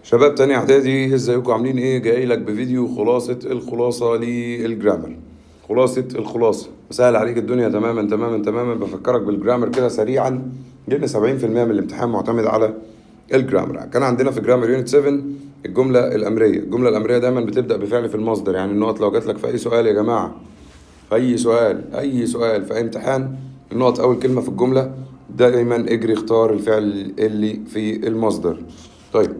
شباب تاني اعدادي، ازيكم؟ عاملين ايه؟ جاي لك بفيديو خلاصة الخلاصة لل grammar، خلاصة الخلاصة، مسهل عليك الدنيا تماما تماما تماما. بفكرك بال grammar كده سريعا لان 70% من الامتحان معتمد على ال grammar. كان عندنا في grammar unit 7 الجملة الأمرية. الجملة الأمرية دايما بتبدأ بفعل في المصدر، يعني النقط لو جات لك في أي سؤال يا جماعة، في أي سؤال، أي سؤال في أي امتحان، النقط أول كلمة في الجملة دايما اجري اختار الفعل اللي في المصدر. طيب،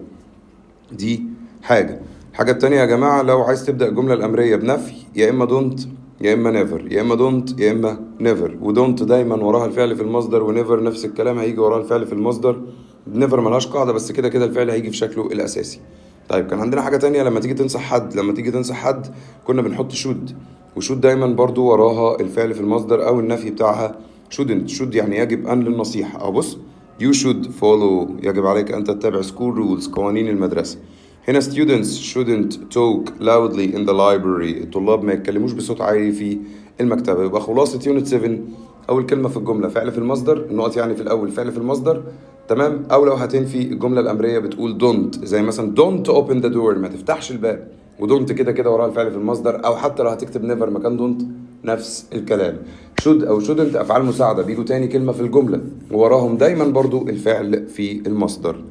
دي حاجة. الحاجة التانية يا جماعة، لو عايز تبدأ الجملة الأمرية بنفي، يا إما don't يا إما never، يا إما don't يا إما never. و don't دايما وراها الفعل في المصدر، و never نفس الكلام هيجي وراها الفعل في المصدر. never ملهاش قاعدة، بس كده كده الفعل هيجي في شكله الأساسي. طيب، كان عندنا حاجة تانية، لما تيجي تنصح حد، لما تيجي تنصح حد كنا بنحط should، و should دايما برضو وراها الفعل في المصدر أو النفي بتاعها shouldn't. should يعني يجب أن للنصيحة. أو بص، you should follow، يجب عليك أن تتبع school rules، قوانين المدرسة. هنا students shouldn't talk loudly in the library، الطلاب ما يتكلموش بصوت عالي في المكتبة. يبقى خلاصة unit 7، أول كلمة في الجملة فعل في المصدر، النقط يعني في الأول فعل في المصدر، تمام؟ أو لو هتنفي الجملة الأمرية بتقول don't، زي مثلا don't open the door، ما تفتحش الباب. و don't كده كده وراها الفعل في المصدر، أو حتى لو هتكتب never مكان don't نفس الكلام. should أو shouldn't أفعال مساعدة بيجوا تاني كلمة في الجملة، ووراهم دايما برضو الفعل في المصدر.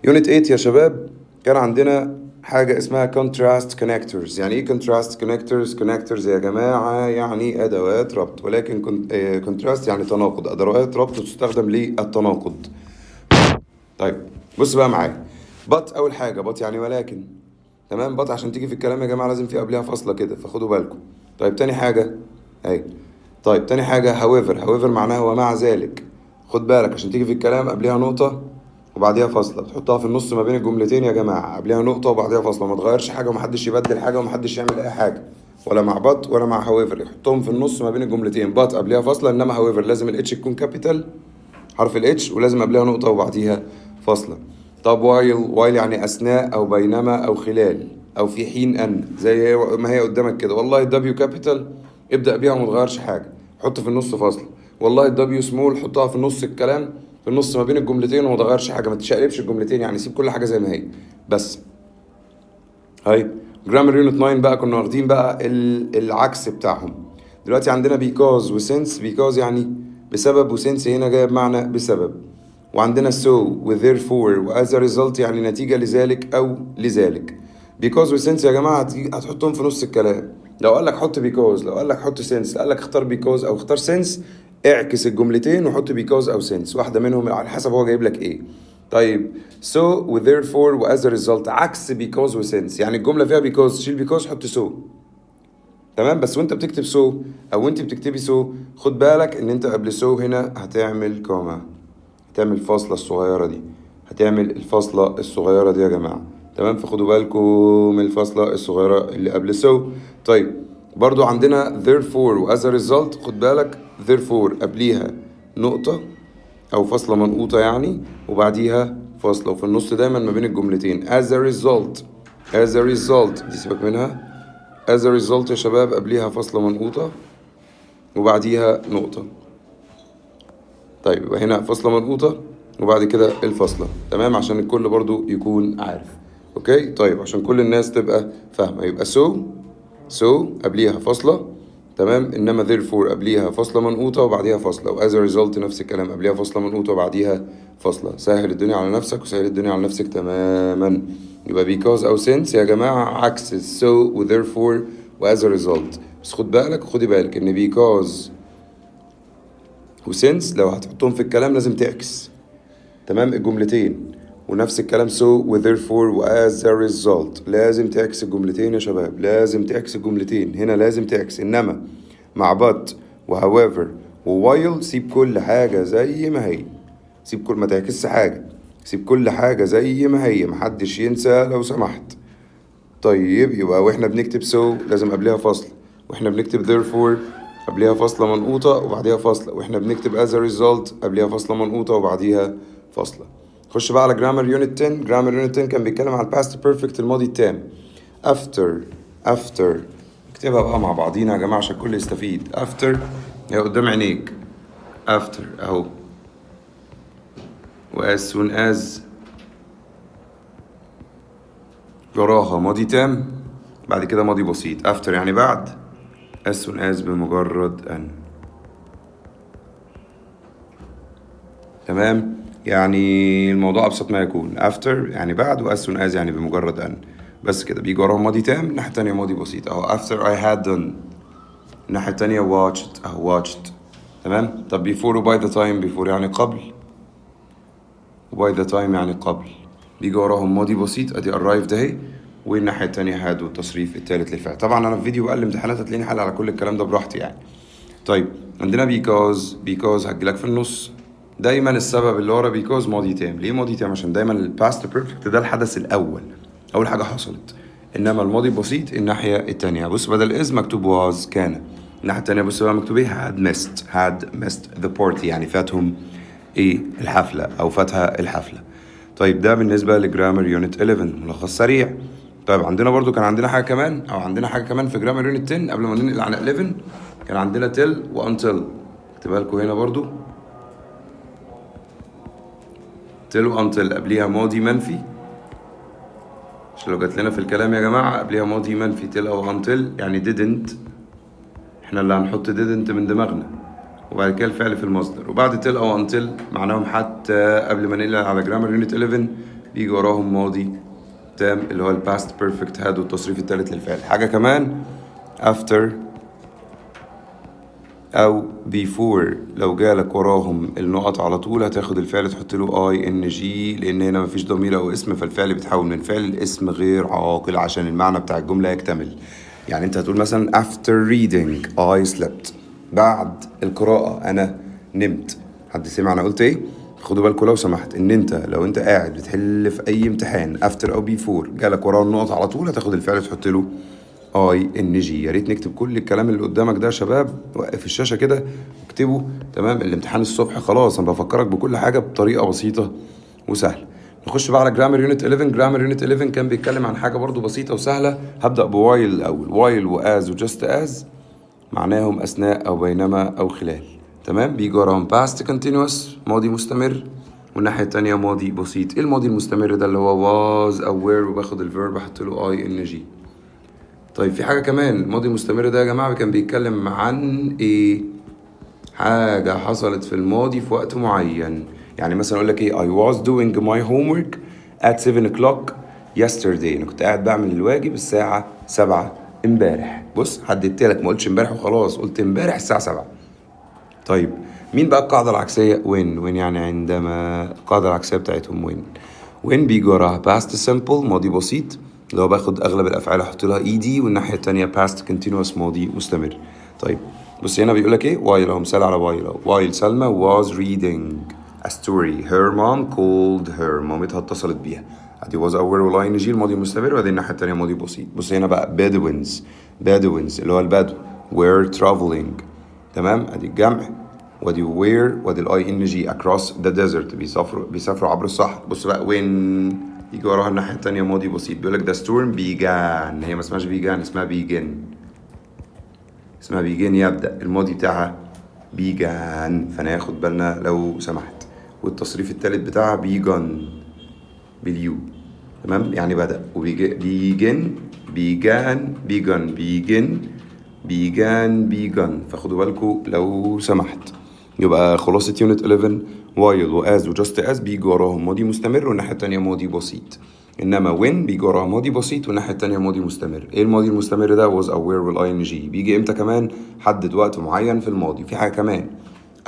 unit 8 يا شباب، كان عندنا حاجة اسمها contrast connectors. يعني ايه contrast connectors؟ connectors يا جماعة يعني أدوات ربط، ولكن contrast يعني تناقض، أدوات ربط تستخدم للتناقض. طيب، بص بقى معايا، but أول حاجة، but يعني ولكن، تمام؟ but عشان تيجي في الكلام يا جماعة لازم في قبلها فاصلة كده، فخدوا بالكم. طيب، تاني حاجة اهي. طيب، تاني حاجة however. however معناها ومع ذلك. خد بالك، عشان تيجي في الكلام قبلها نقطة وبعديها فاصلة، بتحطها في النص ما بين الجملتين يا جماعة، قبلها نقطة وبعديها فاصلة. ما تغيرش حاجة ومحدش يبدل حاجة ومحدش يعمل أي حاجة، ولا مع but ولا مع however. يحطهم في النص ما بين الجملتين. but قبلها فاصلة، إنما however لازم ال H تكون capital، حرف ال H، ولازم قبلها نقطة وبعديها فاصلة. طب while؟ while يعني أثناء أو بينما أو خلال أو في حين أن، زي ما هي قدامك كده. والله ال W capital ابدأ بيها وما تغيرش حاجة، حط في النص فاصلة. والله ال W small حطها في نص الكلام، في النص ما بين الجملتين، وما تغيرش حاجة، ما تشقلبش الجملتين، يعني سيب كل حاجة زي ما هي بس. هاي grammar unit 9 بقى، كنا واخدين بقى العكس بتاعهم. دلوقتي عندنا because و since. because يعني بسبب، و since هنا جاية بمعنى بسبب. وعندنا so و therefore و as a result يعني نتيجة لذلك أو لذلك. because و since يا جماعة هتحطهم في نص الكلام. لو قال لك حط because، لو قال لك حط since، قال لك اختار because أو اختار since، اعكس الجملتين وحط because أو since، واحدة منهم على حسب هو جايب لك ايه. طيب، so و therefore و as a result عكس because و since، يعني الجملة فيها because، شيل because حط so، تمام؟ بس وانت بتكتب so او وانت بتكتبي so، خد بالك ان انت قبل so هنا هتعمل comma، هتعمل الفاصلة الصغيرة دي، هتعمل الفاصلة الصغيرة دي يا جماعة، تمام؟ فخدوا بالكم من الفاصلة الصغيرة اللي قبل so. طيب، برضو عندنا therefore و as a result. خد بالك، therefore قبليها نقطة أو فاصلة منقوطة يعني، وبعديها فاصلة، وفي النص دايما ما بين الجملتين. as a result، as a result دي سيبك منها. as a result يا شباب قبليها فاصلة منقوطة وبعديها نقطة. طيب، يبقى هنا فاصلة منقوطة وبعد كده الفاصلة، تمام؟ عشان الكل برضو يكون عارف، okay؟ طيب، عشان كل الناس تبقى فاهمة، يبقى so، so قبليها فاصلة، تمام؟ انما therefore قبليها فاصلة منقوطة وبعديها فاصلة، و as a result نفس الكلام، قبليها فاصلة منقوطة وبعديها فاصلة. سهل الدنيا على نفسك وسهل الدنيا على نفسك تماما. يبقى because أو since يا جماعة عكس so و therefore و as a result. بس خد بالك، خدي بالك إن because و since لو هتحطهم في الكلام لازم تعكس، تمام، الجملتين. ونفس الكلام so و therefore و as a result، لازم تعكس الجملتين يا شباب، لازم تعكس الجملتين هنا، لازم تعكس. انما مع but و however و while سيب كل حاجة زي ما هي، سيب كل، ما تعكسش حاجة، سيب كل حاجة زي ما هي، محدش ينسى لو سمحت. طيب، يبقى واحنا بنكتب so لازم قبلها فاصلة، واحنا بنكتب therefore قبلها فاصلة منقوطة وبعديها فاصلة، واحنا بنكتب as a result قبلها فاصلة منقوطة وبعديها فاصلة. خش بقى على grammar unit 10. grammar unit 10 كان بيتكلم على past perfect، الماضي التام. after، after اكتبها بقى مع بعضينا يا جماعة عشان الكل يستفيد. after هي قدام عينيك، after اهو، و as soon as. وراها ماضي تام، بعد كده ماضي بسيط. after يعني بعد، as soon as بمجرد أن. تمام، يعني الموضوع أبسط ما يكون. after يعني بعد، و as soon as يعني بمجرد أن، بس كده. بيجي وراهم ماضي تام، الناحية التانية ماضي بسيط أهو. after I had done، الناحية التانية watched أهو watched. تمام. طب before و by the time، before يعني قبل و by the time يعني قبل، بيجي وراهم ماضي بسيط ادي arrived اهي، والناحية التانية had والتصريف التالت للفعل. طبعا انا في فيديو بقى الامتحانات هتلاقيني حل على كل الكلام ده براحتي يعني. طيب عندنا because، because هتجيلك في النص دايما السبب اللي ورا because ماضي تام. ليه ماضي تام؟ عشان دايما ال past perfect ده الحدث الاول، اول حاجة حصلت، انما الماضي البسيط الناحية التانية. بص بدل is مكتوب was كان، الناحية التانية بص بقى مكتوب ايه؟ had missed، had missed the party يعني فاتهم ايه؟ الحفلة او فاتها الحفلة. طيب ده بالنسبة ل grammar unit 11، ملخص سريع. طيب عندنا برضو كان عندنا حاجة كمان، او عندنا حاجة كمان في grammar unit 10 قبل ما ننقل على 11، كان عندنا till و until، اكتبها لكم هنا برضو. till و until قبليها ماضي منفي، عشان لو جات لنا في الكلام يا جماعة قبليها ماضي منفي till او until يعني didn't، احنا اللي هنحط didn't من دماغنا، وبعد كده الفعل في المصدر. وبعد till او until معناهم حتى قبل ما ننقل على grammar unit 11 بيجي وراهم ماضي تام اللي هو ال past perfect had والتصريف الثالث للفعل. حاجة كمان after أو before لو جالك وراهم النقط على طول هتاخد الفعل تحط له ing، لأن هنا مفيش ضمير أو اسم، فالفعل بيتحول من فعل الاسم غير عاقل عشان المعنى بتاع الجملة يكتمل. يعني أنت هتقول مثلا after reading I slept، بعد القراءة أنا نمت. حد سمع أنا قلت إيه؟ خدوا بالكم لو سمحت إن أنت لو أنت قاعد بتحل في أي امتحان after أو before جالك وراه النقط على طول هتاخد الفعل تحط له ing. يا ريت نكتب كل الكلام اللي قدامك ده يا شباب، وقف الشاشة كده واكتبه. تمام، الامتحان الصبح خلاص، انا بفكرك بكل حاجة بطريقة بسيطة وسهلة. نخش بقى على grammar unit 11. grammar unit 11 كان بيتكلم عن حاجة برضو بسيطة وسهلة. هبدا ب while الاول. while و as و just as معناهم اثناء او بينما او خلال. تمام، بيجي وراهم past continuous ماضي مستمر، والناحية التانية ماضي بسيط. ايه الماضي المستمر ده؟ اللي هو was او were، وباخد ال verb احط له ing. طيب في حاجة كمان، الماضي المستمر ده يا جماعة كان بيتكلم عن ايه؟ حاجة حصلت في الماضي في وقت معين. يعني مثلا اقول لك ايه؟ I was doing my homework at 7 o'clock yesterday. انا كنت قاعد بعمل الواجب الساعة 7 امبارح. بص حددت لك، ما قلتش امبارح وخلاص، قلت امبارح الساعة 7. طيب مين بقى القاعدة العكسية؟ when. when يعني عندما. القاعدة العكسية بتاعتهم when. when بيجي وراها past simple ماضي بسيط اللي هو باخد اغلب الافعال احط لها ed، والناحية الثانية past continuous ماضي مستمر. طيب بص هنا بيقول لك ايه؟ while اهو، مثال على while اهو. while سلمى was reading a story her mom called her، مامتها اتصلت بيها. ادي was او were وال ing الماضي المستمر، وادي الناحية الثانية ماضي بسيط. بص هنا بقى bedouins، bedouins اللي هو البدو، were traveling. تمام، ادي الجمع وادي were وادي ال ing across the desert، بيسافروا عبر الصحراء. بص بقى when يجي وراها الناحية التانية ماضي بسيط. بيقول لك the storm began، هي ما اسمهاش began، اسمها begin، اسمها begin يبدأ، الماضي بتاعها began، فناخد بالنا لو سمحت. والتصريف التالت بتاعها begun بال u. تمام، يعني بدأ. وبيجي begin began begun begin began begun، فخدوا بالكم لو سمحت. يبقى خلاصة unit 11 while و as و just as بيجي وراهم ماضي مستمر والناحية التانية ماضي بسيط، انما when بيجي وراها ماضي بسيط والناحية التانية ماضي مستمر. ايه الماضي المستمر ده؟ was او were وال ing. بيجي امتى كمان؟ حدد وقت معين في الماضي. في حاجة كمان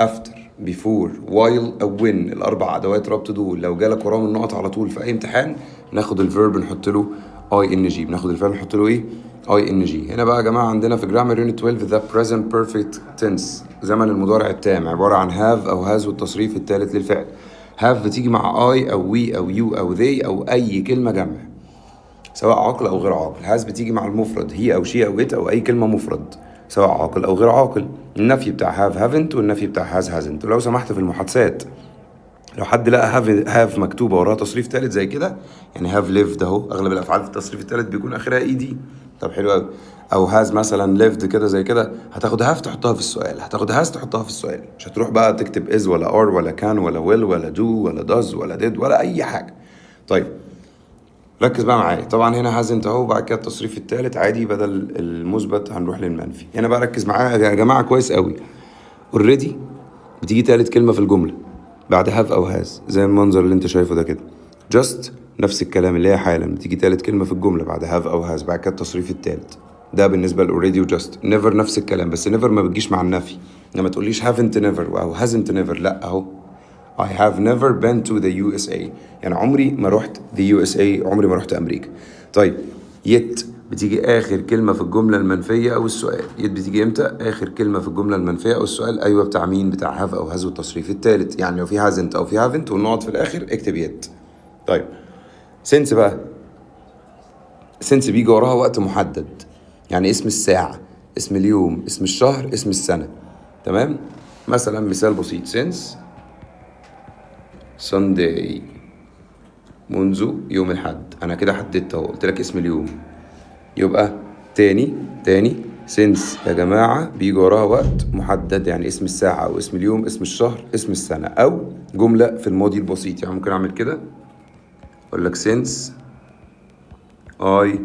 after before while او when، الاربع ادوات ربط دول لو جالك وراهم النقط على طول في اي امتحان ناخد ال verb نحط له ing، بناخد الفعل نحط له ايه؟ ing. هنا بقى يا جماعة عندنا في grammar unit 12 the present perfect tense، زمن المضارع التام، عبارة عن have او has والتصريف الثالث للفعل. have بتيجي مع I او we او you او they او اي كلمة جمع سواء عاقل او غير عاقل. has بتيجي مع المفرد he او she او it او اي كلمة مفرد سواء عاقل او غير عاقل. النفي بتاع have haven't والنفي بتاع has hasn't. ولو سمحت في المحادثات لو حد لقى have مكتوبة وراها تصريف ثالث زي كده، يعني have lived اهو، اغلب الافعال في التصريف الثالث بيكون اخرها ed. طب حلو قوي. او has مثلا lived كده زي كده، هتاخد have تحطها في السؤال، هتاخد has تحطها في السؤال، مش هتروح بقى تكتب is ولا are ولا can ولا will ولا do ولا does ولا did ولا اي حاجة. طيب ركز بقى معايا. طبعا هنا hasn't اهو، وبعد كده التصريف الثالث عادي، بدل المثبت هنروح للمنفي. هنا بقى ركز معايا يا جماعة كويس قوي. already بتيجي تالت كلمة في الجملة بعد have او has، زي المنظر اللي انت شايفه ده كده. just نفس الكلام اللي هي حالا، بتيجي تالت كلمة في الجملة بعد have او has، بعد كده التصريف التالت. ده بالنسبة ل already و just. never نفس الكلام، بس never ما بتجيش مع النفي. لما تقوليش haven't never او hasn't never، لا، اهو I have never been to the USA، يعني عمري ما رحت the USA، عمري ما رحت أمريكا. طيب yet بتيجي آخر كلمة في الجملة المنفية أو السؤال. yet بتيجي إمتى؟ آخر كلمة في الجملة المنفية أو السؤال. أيوة، بتاع مين؟ بتاع have أو has والتصريف الثالث. يعني لو في hasn't أو في haven't والنقط في الآخر اكتب yet. طيب since بقى، since بيجي وراها وقت محدد، يعني اسم الساعة، اسم اليوم، اسم الشهر، اسم السنة. تمام؟ مثلا مثال بسيط: since Sunday، منذ يوم الحد. انا كده حددت اهو، قلت لك اسم اليوم. يبقى تاني تاني، since يا جماعة بيجي وراها وقت محدد، يعني اسم الساعة أو اسم اليوم، اسم الشهر، اسم السنة، أو جملة في الماضي البسيط. يعني ممكن أعمل كده، أقول لك since I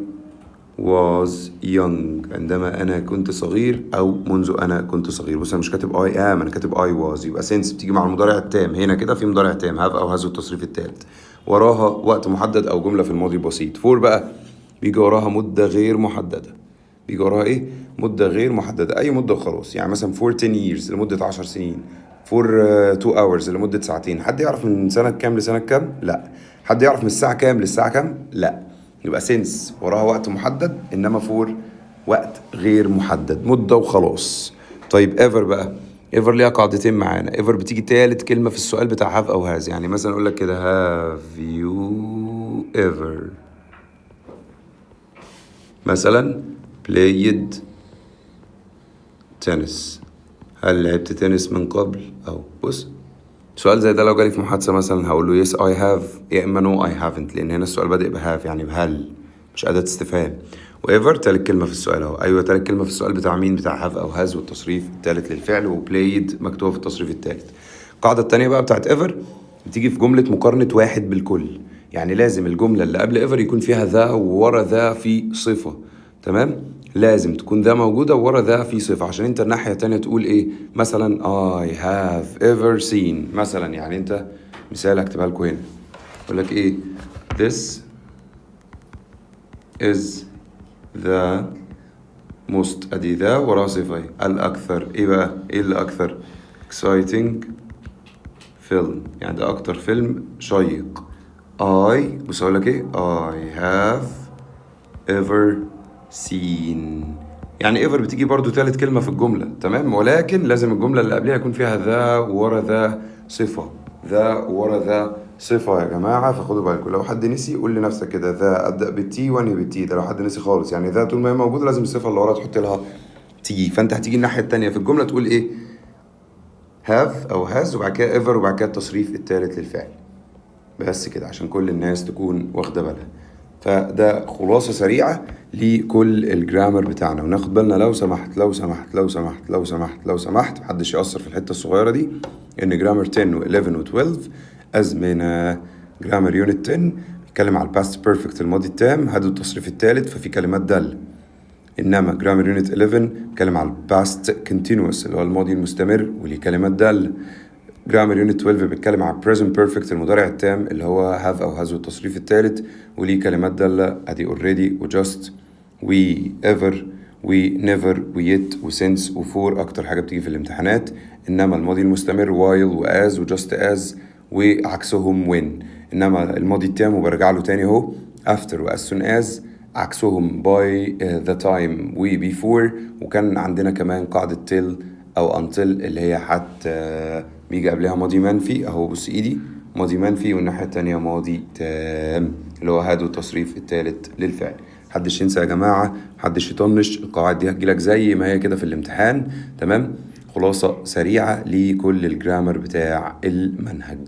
was young، عندما أنا كنت صغير أو منذ أنا كنت صغير. بص، أنا مش كاتب I am، أنا كاتب I was. يبقى since بتيجي مع المضارع التام. هنا كده في مضارع تام، have أو has والتصريف الثالث، وراها وقت محدد أو جملة في الماضي البسيط. for بقى بيجي وراها مدة غير محددة. بيجي وراها إيه؟ مدة غير محددة، أي مدة وخلاص. يعني مثلا for 10 years، لمدة 10 سنين. for 2 hours، لمدة ساعتين. حد يعرف من سنة كام لسنة كام؟ لا. حد يعرف من الساعة كام للساعة كام؟ لا. يبقى since وراها وقت محدد، انما for وقت غير محدد، مدة وخلاص. طيب ever بقى، ever ليها قاعدتين معانا. ever بتيجي تالت كلمة في السؤال بتاع have او has. يعني مثلا اقول لك كده: have you ever مثلا played tennis؟ هل لعبت تنس من قبل؟ او بص، سؤال زي ده لو جالي في محادثة مثلا هقول له yes I have، يا إما no I haven't، لأن هنا السؤال بادئ ب have، يعني بهل، مش أداة استفهام. و ever تالت كلمة في السؤال أهو. أيوة، تالت كلمة في السؤال بتاع مين؟ بتاع have أو has والتصريف التالت للفعل، و played مكتوبة في التصريف التالت. القاعدة التانية بقى بتاعت ever: بتيجي في جملة مقارنة واحد بالكل، يعني لازم الجملة اللي قبل ever يكون فيها the، وورا the في صفة. تمام؟ لازم تكون the موجودة وورا the في صفة، عشان انت الناحية التانية تقول ايه؟ مثلا I have ever seen مثلا. يعني انت مثال هكتبها لكم هنا، يقول لك ايه؟ this is the most، ادي the وراها صفة ايه؟ الاكثر. ايه بقى؟ ايه اللي اكثر؟ exciting film، يعني ده اكتر فيلم شيق. I، بص اقول لك ايه؟ I have ever seen. يعني ever بتيجي برضو تالت كلمة في الجملة، تمام؟ ولكن لازم الجملة اللي قبلها يكون فيها the ورا the صفة، the ورا the صفة يا جماعة. فخدوا بالكم، لو حد نسي قول لنفسك كده: the أبدأ بال T وانهي بال T. ده لو حد نسي خالص. يعني the طول ما هي موجودة لازم الصفة اللي ورا تحط لها T. فأنت هتيجي الناحية التانية في الجملة تقول إيه؟ have أو has وبعد كده ever وبعد كده التصريف التالت للفعل. بس كده، عشان كل الناس تكون واخدة بالها. فده خلاصة سريعة لكل ال grammar بتاعنا. وناخد بالنا لو سمحت، لو سمحت، لو سمحت، لو سمحت، لو سمحت، محدش يقصر في الحتة الصغيرة دي، إن grammar 10 و11 و12 أزمنة. grammar unit 10 بيتكلم على ال past perfect، الماضي التام، had التصريف الثالث، ففي كلمات دالة. انما grammar unit 11 بيتكلم على ال past continuous، اللي هو الماضي المستمر، وليه كلمات دالة. grammar unit 12 بيتكلم على present perfect، المضارع التام، اللي هو have او has والتصريف الثالث، وليه كلمات دالة، ادي already و just و ever و never و yet و since و for، اكتر حاجة بتيجي في الامتحانات. انما الماضي المستمر while و as و just as وعكسهم when. انما الماضي التام، وبرجع له تاني اهو، after و as soon as، عكسهم by the time و before. وكان عندنا كمان قاعدة till أو until، اللي هي حتى، بيجي قبلها ماضي منفي أهو. بص إيدي، ماضي منفي، والناحية التانية ماضي تام اللي هو had والتصريف التالت للفعل. محدش ينسى يا جماعة، محدش يطنش، القواعد دي هتجيلك زي ما هي كده في الامتحان. تمام؟ خلاصة سريعة لكل ال grammar بتاع المنهج.